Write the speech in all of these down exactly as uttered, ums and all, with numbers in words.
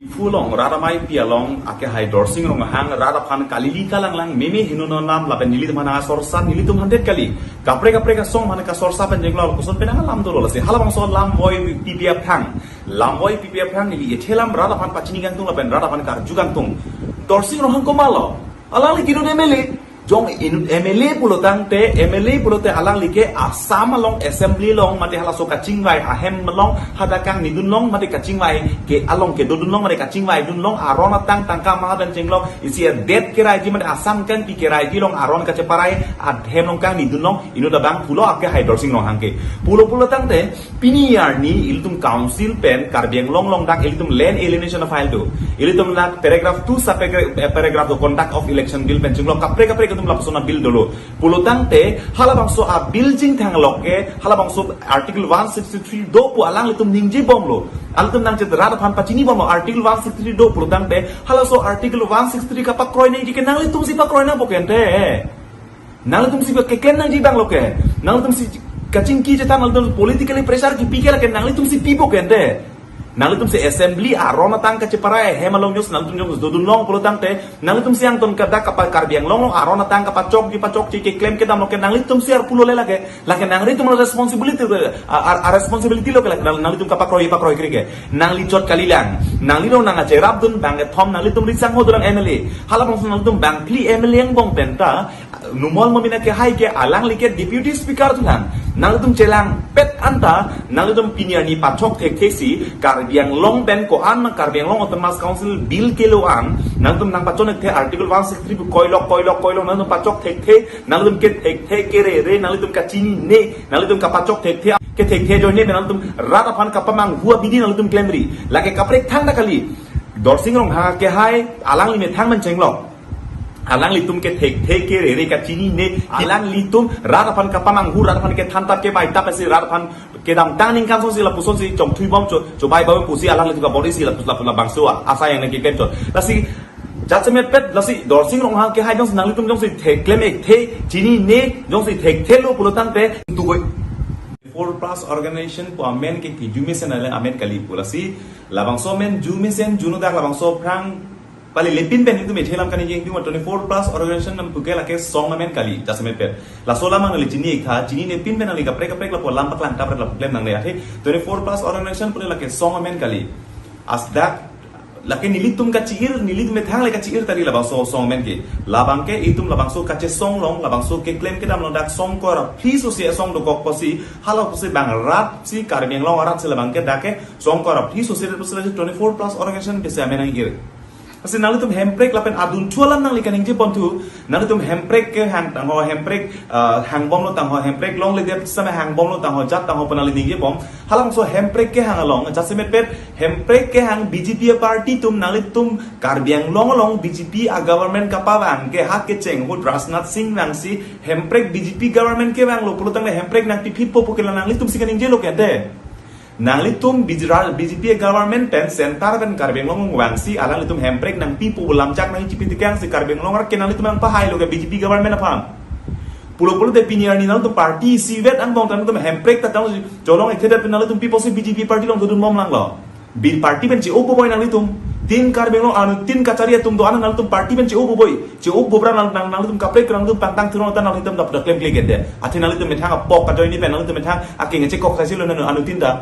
Diphu along rat amei pi along akehai Dorsing Ronghang rat aphan kalili kalanglang meme heno non nam lapen nelitum aphan asor sat nelitum aphan det kali. Kaprek kaprek asong aphan kasor sat pen jenglok koson pen alam dolo lasi halabangso lamvoi pipi aphan. Lamvoi pipi aphan neli ethe alam rat aphan pachini kangtung lapen rat aphan karju kangtung. Dorsing Ronghang komatlo? Alangli kidun M L A. Jong inut M L A pulo tangte, M L A pulote alangli ke Assam along assembly along mate halaso kachingvai ahem along hadak kangnidun long mate kachingvai ke along kedodun long mate kachingvai dun long aron atang tangka mahadan chenglok isi adet keraiji mate Assam kangpi keraiji along aron kacheparai ahem along kangnidun long inut abang pulo akehai Dorsing Ronghang ke. Pulo pulo tangte pini arni ilitum council pen Karbi Anglong along dak ilitum land alienation a-file do. Ilitum dak paragraph two sub paragraph, eh, paragraph do conduct of election bill pen chenglok kaprek kaprek ilitum lapuson a-bill dolo. Pulo tangte halabangso a-bill chingthang lok ke halabangso article one sixty-three do pu alanglitum ningje bomlo. Ilitum nangchet rat aphan pachini bomlo article one sixty-three do pulo tangte halaso article one sixty-three kapakroi nangji ke nanglitum si pakroi nangpo kente. Nanglitum si keklem nangji abang lo ke. Nanglitum si kachingki chetan nanglitum politically pressure kipi ke lake nanglitum si pipo kente. Nanglitum si assembly aron atang kacheparai ahem along jongsi nanglitum jongsi dodun long pulo tangte nanglitum si angton kadak kapa Karbi Anglong along aron atang kapachokji pachokche keklem kedam lo ke nanglitum si arpu lo le lake. Lake nanglitum lo responsibility lo ke. A, a, a responsibility lo ke lake nang-, nanglitum kapakroi pakroi kri ke. Nangli chot kalilang. Nangli lo nang acherap dun bang kethom nanglitum risang ho dolang M L A. Halabangso nanglitum bangphli M L A angbong penta Numal Momin akehai ke alangli ke deputy speaker tulang. Nanglitum chelangpet anta nanglitum pini arni pachok thekthe si Karbi Anglong pen ko-an ma Karbi Anglong Autonomous Council bill kelo an nanglitum nangpachon thekthe article one sixty-three koilok koilok koilok nanglitum pachok thekthe nanglitum ke thekthe kerere nanglitum kachinine nanglitum kapachok thekthe ke thekthe ajoine nanglitum rat aphan kapamanghu abidi nanglitum klemri. Lake kaprek thangta kali. Dorsing Ronghang akehai alangli methang pen chenglok. Alanglitum ke thekthe kerere kachinine, alanglitum rat aphan kapamanghu, rat aphan kethan tap kebai tap si rat aphan kedamtang ningkan song si lapuson si chongthui bom cho, chobai bom pusi alanglitum kabor-i si lapus lapus labangso asai yang nangkeklem chot. Lasi jasemet pet lasi Dorsing Ronghang akehai jongsi nanglitum jongsi theklem thekthe chinine jongsi thekthe lo pulo tangte tu koi. Four plus organization pu amen ke ki jumesen ale amen kali pu lasi labangso amen jumesen juno dak labangso aphrang pali lepin pen itum ethe alam kani jeng pima twenty-four plus organization nam puke lake song amen kali jasemet pet. Laso lam nangli chini iktha, chinine pin pen nangli kaprek kaprek lapu lam paklang kaprek lapu klem nangne athe twenty-four plus organization pule lake song amen kali. Asdak lake nelitum kachi-ir, nelitum methang le kachi-ir tadi labangso song amen ke. Labang ke itum labangso kachesong long, labangso keklem kedam long dak song kora phli so si song dokok pusi, hala pusi bang rat si Karbi Anglong arat si labang ke dak ke song kora phli so si ret pusi lake twenty-four plus organization ke si amen nang-ir. Lasi nanglitum hemprek lapen adun thu alam nangli kaningje ponthu, nanglitum hemprek kehang tangho hemprek, ah, hang bomlo tangho hemprek longledet same hang bomlo tangho jat tangho pu nangli ningje bom. Halabangso hemprek kehang along, jasemet pet hemprek kehang B J P a-party atum nanglitum Karbi Anglong along B J P a-government kapavang ke hak kecheng ahut Rajnath Singh vangsi hemprek B J P government kevanglo pulo tangte hemprek nangpiphitpo pu ke la nanglitum si kaningje lo kente. Nanglitum B J P, B J P government pen center pen Karbi Anglong vangsi alanglitum hemprek nangpipo pu lamchak nangchipi tekang si Karbi Anglong arat ke nanglitum nangpahailo ke B J P government aphan. Pulo pulote pini arni nanglitum party isivet angbong ta nanglitum hemprek ta tang cholong ekthedet pen nanglitum pipo si B J P party along dodun bom langlo. Bin party pen che-o boboi nanglitum. Tin Karbi Anglong anuttin kachari atum do-an nanglitum party pen che-o boboi. Che-o bobra nang, nang, nanglitum kaprek nanglitum pangtang thurong ta nanglitum dap dak klem klik ende. Athe nanglitum methang apok kajoine pen nanglitum methang akeng chekok saisi lo nang anuttin ta.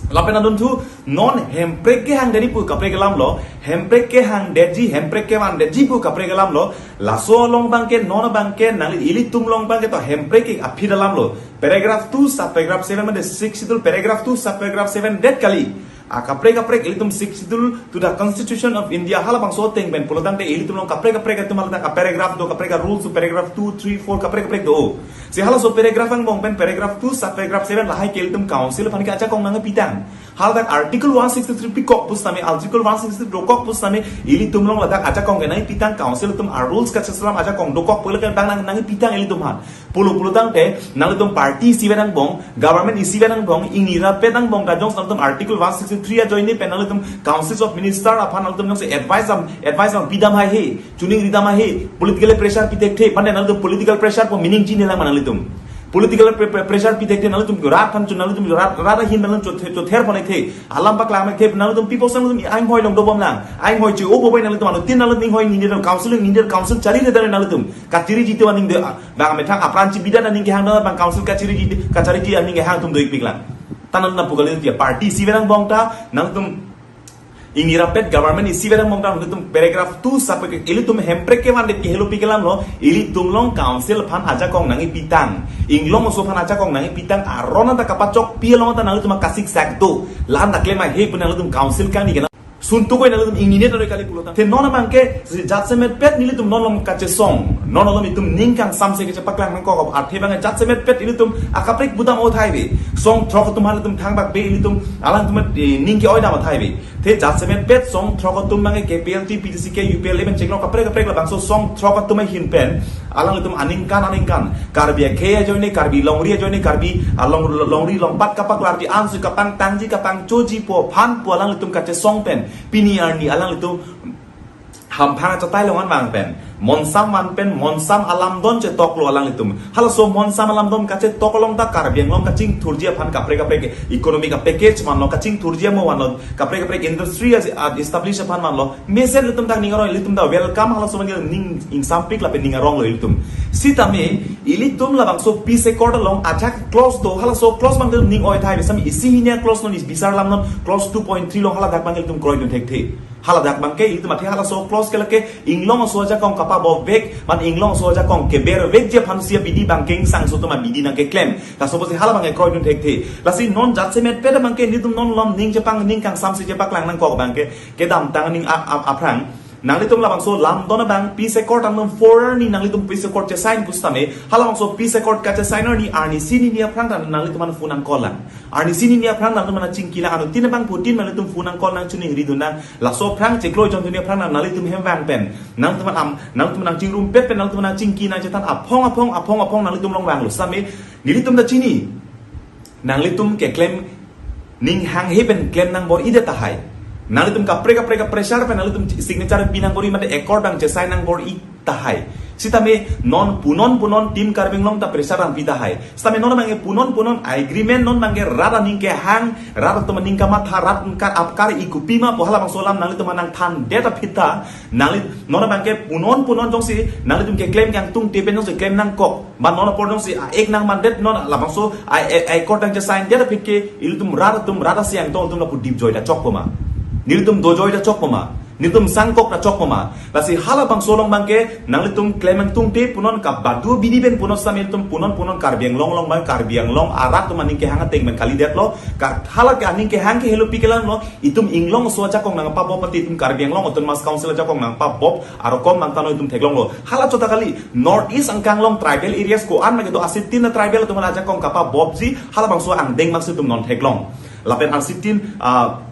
Lapen adunthu non hemprek kehang deri pu kaprek alam lo, hemprek kehang detji, hemprek kevan detji pu kaprek alam lo, laso along abang ke non abang ke nangli ilitum along abang ke to hemprek ke aphi alam lo. Paragraph two, sub paragraph seven mate sixth schedule paragraph two, sub paragraph seven det kali. A kaprek kaprek ilitum sixth schedule to the Constitution of India halabangso ateng pen pulo tangte ilitum along kaprek kaprek atum hala ta paragraph do kaprek rules do paragraph two, three, four kaprek kaprek do. Si halaso paragraph angbong pen paragraph two sub paragraph seven lahai ke ilitum council aphan ke ajakong nangpitang. Haladak article one sixty-three pikok pusitame article one sixty-three dokok pusitame ilitum along ladak ajakong ke nangpitang council atum a-rules kacheslam ajakong dokok pule ke bang nang nangpitang ilitum aphan. Pulo pulo tangte nanglitum party isivet angbong, government isivet angbong, ingni rapet angbong ta jongsi nanglitum article one sixty-three ajoine pen nanglitum councils of minister aphan nanglitum jongsi advice am, advice am pidam hai he, chuning ridam hai he, political pressure pithekthe, mane nanglitum political pressure pu meaning chini lang ma nanglitum. Political pre- pre- pressure pi thekthe, nanglitum rat aphan chu, nanglitum rat, rat ahin nanglitum chothe- chother pon thekthe. Alam paklang thekthe, nanglitum people sangtum ainghoi along dobom lang. Ainghoi che-o bobai nanglitum, anuttin nanglitum inghoi ningde, council ningde, council charlidetlo nanglitum. Kachariji te aning de, bang methang apran chibidat aning kehang do, bang council kachariji, kachariji aning kehang atum do-ikpik lang. Tanan na pugal dia party isi verang bong ta, nanglitum ingira pet government isi verang bong ta, nanglitum paragraph two sub paragraph, ilitum Hemprek kevan det ke helo pi ke alamlo, ilitum along council aphan ajakong nangkepitang. Inglong oso aphan ajakong nangkepitang, aron anta kapachokpi along anta nanglitum kasiksak do. La-an ta klem ahe pu nanglitum council kangni ke na. Suntu koi nanglitum ingnine ta kali pulo tang. Te non abang ke si jatsemet pet nelitum non along kachesong. Non along itum ning kangsamse kachepaklang nangkok, athe abang jatsemet pet ilitum akaprek budam o thai ave. Song throk atum aphan ilitum thangbak ave, ilitum alangtum, eh, ning ke-oi dam o thai ave. Te jatsemet pet song throk atum abang ke K P L T, P T C K, U P L, even chenglo kaprek kaprek labangso song throk atum ahin pen alanglitum aningkan aningkan Karbi akhei ajoine, Karbi longri ajoine, Karbi along longri longpat kapaklarji, ansi kapangtangji kapangchoji pu aphan pu alanglitum kachesong pen pini arni alanglitum hamphang achatai along an vang pen, monsam van pen, monsam alamdon chetoklo alanglitum. Halaso monsam alamdon kachetok along ta Karbi Anglong kachingthurji aphan kaprek kaprek economic a-package vanlo, kachingthurji amo vanlo, kaprek kaprek industry a-, a-establish aphan vanlo. Mesen ilitum ta ning arong, ilitum ta welcome, halaso abang ke ning ingsampik lapen ning aronglo ilitum. Sitame ilitum labangso peace accord along ajak clause do, halaso clause abang ke ning oi thai ave. Sitame isi hini a-clause non, is bisar alam non, clause two point three along hala dak abang ke ilitum kroidun thekthe. Hala dak abang ke ilitum athe halaso clause ke lake inglong oso ajakong kapabopvek, mane inglong oso ajakong kebervekji aphansi abidi abang ke ingsangso atum abidi nangkeklem. Laso apotsi hala abang ke kroidun thekthe. Lasi non jatsemet pet abang ke nelitum non along ning chepang, ning kangsamse chepaklang nangkok abang ke, kedamtang aning a-, a-, aphrang nanglitum labangso lamdon abang peace accord angdom four arni nanglitum peace accord che-sign pusitame, halabangso peace accord kache-sign arni, arnisi hini aphrang ta nanglitum aphan phone nangcall lang. Arnisi hini aphrang nanglitum aphan chingki lang, anuttin abang putin nanglitum phone nangcall nang, choningridun nang. Laso aphrang chiklo jonduni aphrang nanglitum hem vang pen, nanglitum aphan am, nanglitum aphan nangchingrumpet pen, nanglitum aphan nangchingki nangchethan aphong aphong aphong aphong nanglitum along vanglo. Sitame nelitum ta chini, nanglitum keklem ning hanghe pen klem nangbor-idet tahai. Nanglitum kaprek kaprek ka-pressure pen nanglitum signature pi nangbor-i mate accord abang che-sign nangbor-i tahai. Sitame non punon punon Team Karbi Anglong ta pressure nangpi tahai. Sitame non abang ke punon punon agreement, non abang ke rat aning kehang, rat atum aning kamatha, rat kar apkar-i kopima pu halabangso alam nanglitum aphan nangthandet aphi ta, nangli non abang ke punon punon jongsi nanglitum keklem kangtungte pen jongsi klem nangkok, ba non apor jongsi a-ek nangmandet, non labangso a, a, a-accord nangche-sign det aphi ke ilitum rat atum, rat asi angtong atum lapu dipjoi ta chokpo ma? Nelitum dojoi ta chokpo ma? Nelitum sangkok ta chokpo ma? Lasi halabangso along abang ke nanglitum klem kangtungte punon, kabadu bidi pen punon, sitame ilitum punon punon Karbi Anglong along abang, Karbi Anglong arat atum aning kehang ateng pen kalidetlo. Ka hala ke aning kehang ke helo pi ke alamlo, itum inglong oso ajakong nangpabop mate itum Karbi Anglong Autonomous Council ajakong nangpabop arokom abang ta non itum theklonglo. Hala chot ta kali, North East angkang along tribal areas ko-an ma kedo, asitin a-tribal atum aphan ajakong kapabopji, halabangso angdeng amatsi itum non theklong. Lapen asitin, ah,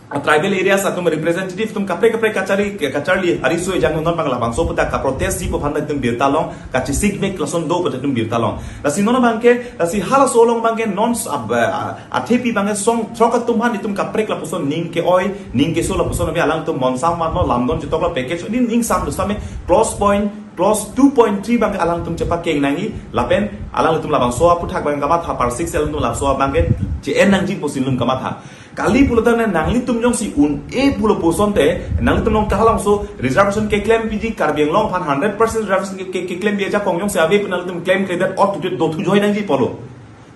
a-tribal areas atum representative atum kaprek kaprek kacharli, kacharli ariso ejang non abang labangso pu ta ka-protest ji pu aphan ta itum birta long, kachesikmek lason do pu ta itum birta long. Lasi non abang ke, lasi halaso along abang ke non s-, ab-, a-, athepi abang ke song throk atum aphan itum kaprek lapuson ning ke-oi, ning keso lapuson ave, alangtum monsam vanlo, lamdon chetoklo, package, ning ingsam do, sitame clause point, clause two point three abang ke alangtum chepakeng nangji, lapen alangtum labangso aphuthak abang kamatha, par six alangtum labangso abang ke che-en nangji pusi nelitum kamatha. Kali pulo tangte nanglitum jongsi un-e pulo pusonte, nanglitum along ta halabangso reservation keklem piji, Karbi Anglong aphan hundred percent reservation ke, ke, keklem pi ajakong jongsi ave pu nanglitum klemkledet, or tutu dothujoi nangji pulo.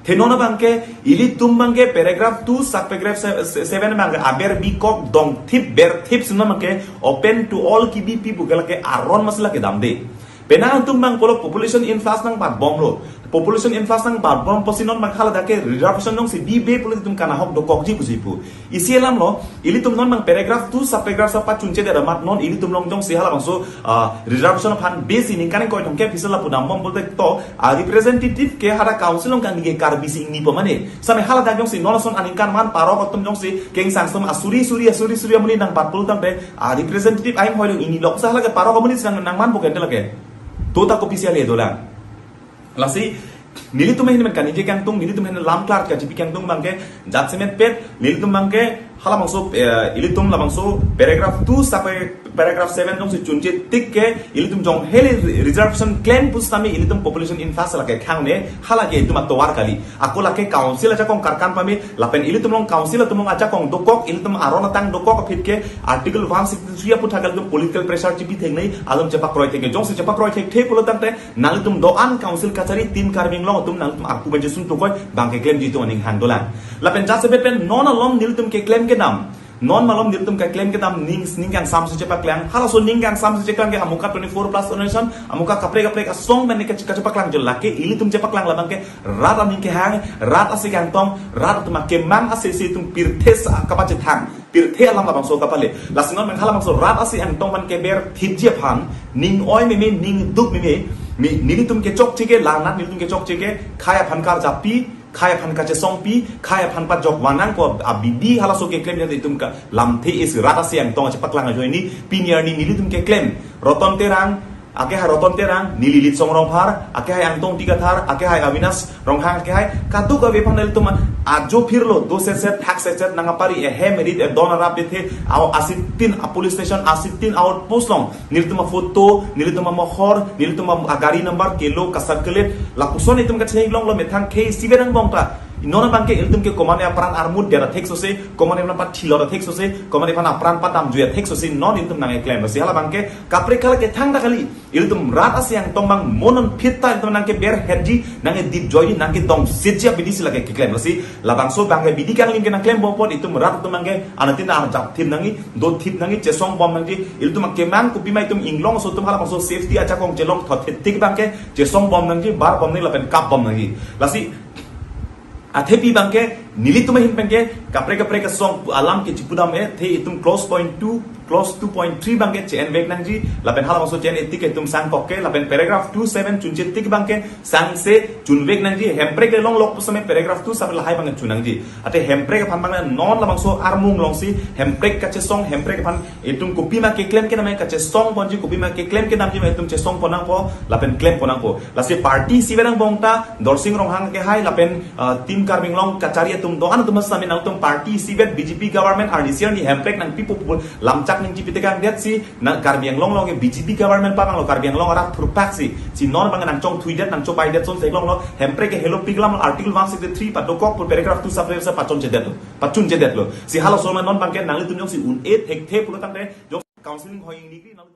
Te non abang ke, ilitum abang ke paragraph two, sub paragraph se-, se-, seven abang ke aber bikok dongthip berthip si non abang ke open to all kibi pi pu ke lake aron amatsi lake damde. Penang atum abang pulo population influx nangbatbomlo. Population influx nangbatbom pusi non abang hala dak ke reservation jongsi bibe pulo itum kanahok dokokji pusi pu. Isi alamlo, ilitum non abang paragraph two, sub paragraph sa pachunchedet amat non ilitum along jongsi halabangso, ah, reservation aphan besi ningkan ingkoi throngkep hisap lapu dambom pulote to, ah, representative ke hadak council along kangni ke Karbi si ingnipo mane. Sitame hala dak jongsi non ason aningkan man parok atum jongsi kengsang atum asuri suri, asuri suri amonit nangbat pulo tangte, ah, representative ainghoi along ingnilok, sa hala ke parok amonit si nang, nangmanpo kente lake. To ta kopisi ale dolang. Lasi nelitum ahin pen kaningje kangtung, nelitum ahin lam klar kachipi kangtung abang ke, jatsemet pet nelitum abang ke Halabangso, eh, ilitum labangso paragraph two sampai paragraph seven jongsi chunche tik ke ilitum jong hele reservation claim pusitame ilitum population influx lake khang ne halake itum atovar kali. Ako lake council ajakong karkan pame lapen ilitum along council atum along ajakong dokok, ilitum aron atang dokok aphi ke article one sixty-three aphuthak ilitum political pressure chipi thek nei, alum chepakroi thek ke jongsi chepakroi thekthe pulo tangte nangtum do-an council kachari Team Karbi Anglong atum nangtum arpu benjesun tukoi bang keklemji atum aning hang dolang. Lapen jasemet pen non alom nelitum keklem kedam. Non malom nelitum keklem kedam ning ning kangsamsi chepaklang. Halaso ning kangsamsi chepaklang ke amuka twenty-four plus organization, amuka kaprek kaprek asong pen ne kach- kachepaklang jo lake ilitum chepaklang labang ke rat aning kehang, rat asi kangtong, rat atum akemang asesi itum pirthe sa kapachethang. Pirthe alam labangso kapale. Lasi non pen halabangso rat asi angtong pen keber thipji aphan, ning oi meme, ning duk meme, mi nelitum kechokche ke, langnat nelitum kechokche ke, khei aphan karjapi, khei aphan kachesongpi, khei aphan pajok vanang ko abidi halaso keklem jate itum ke lamthe isi rat asi angtong achepaklang ajoine, pini arni nelitum keklem. Roton Terang, ake hai Roton Terang, neli Litsong Rongphar, ake hai Angtong Tigathar, ake hai Avinash Ronghang, ake hai kaduk ave aphan nelitum ajo phirlo, do set set, thak set set, nang apari, ehem erit, edon arap dethe, au asitin a police station, asitin outpost along, nelitum aphoto, nelitum amohor, nelitum agari number, kelo, kacirculate, lapuson itum kacheheng longlo methang khei siberang bongta. Non abang ke ilitum ke komane apran armut dera thek sose, komane apran pathilo thek sose, komane aphan apran padam juya thek sose, non ilitum nangkeklem. Si halabang ke kaprek kala kethang ta kali. Ilitum rat asi angtong bang monon phit ta ilitum nangkeber hetji, nangkedip joiji, nangkedong sitji abidi si lake keklem. Si labangso bang ke bidi kanglim ke nangklem bom apot itum rat atum bang ke anatin arjap thip nangji, do thip nangji, chesong bom nangji, ilitum akemang kopima itum inglong aso atum halabangso safety ajakong chelong thot thit tik bang ke chesong bom nangji, bar bom nangji lapen kap bom nangji. Lasi athepi bang ke nelitum ahin pen ke kaprek kaprek asong alam ke chipudam e, the itum clause point two, clause two point three bang ke che-envek nangji, lapen halabangso che-en-e tik ke itum sangkok ke, lapen paragraph two seven chunche tik bang ke sangse chunvek nangji, hemprek le longlok pusitame paragraph two sampai lahai bang ke chun nangji. Ate hemprek aphan bang non labangso armung longsi hemprek kachesong, hemprek aphan itum kopima keklem ke name kachesong ponji, kopima keklem kedamji ma itum chesong pon nangpo, lapen klem pon nangpo. Lasi party isi ave nang bongta, Dorsing Ronghang ke hai, lapen, uh, Team Karbi Anglong kachari atum do-an atum sami nangtum party isi ave, B J P government arnisi arni hemprek nangpipo pu lamchak nangji pitekang det si, nang Karbi Anglong along ke B J P government pamanglo Karbi Anglong arat thurpak si, si non bang nangchongthui det, nangchopai det son seklong lo, hemprek ke helo piklam article one sixty-three padokok pu paragraph two sub pachunche detlo, pachunche detlo. Si halaso ma non bang ke nanglitum jongsi un-e thekthe pulo tangte, jong counseling hoi ingni nang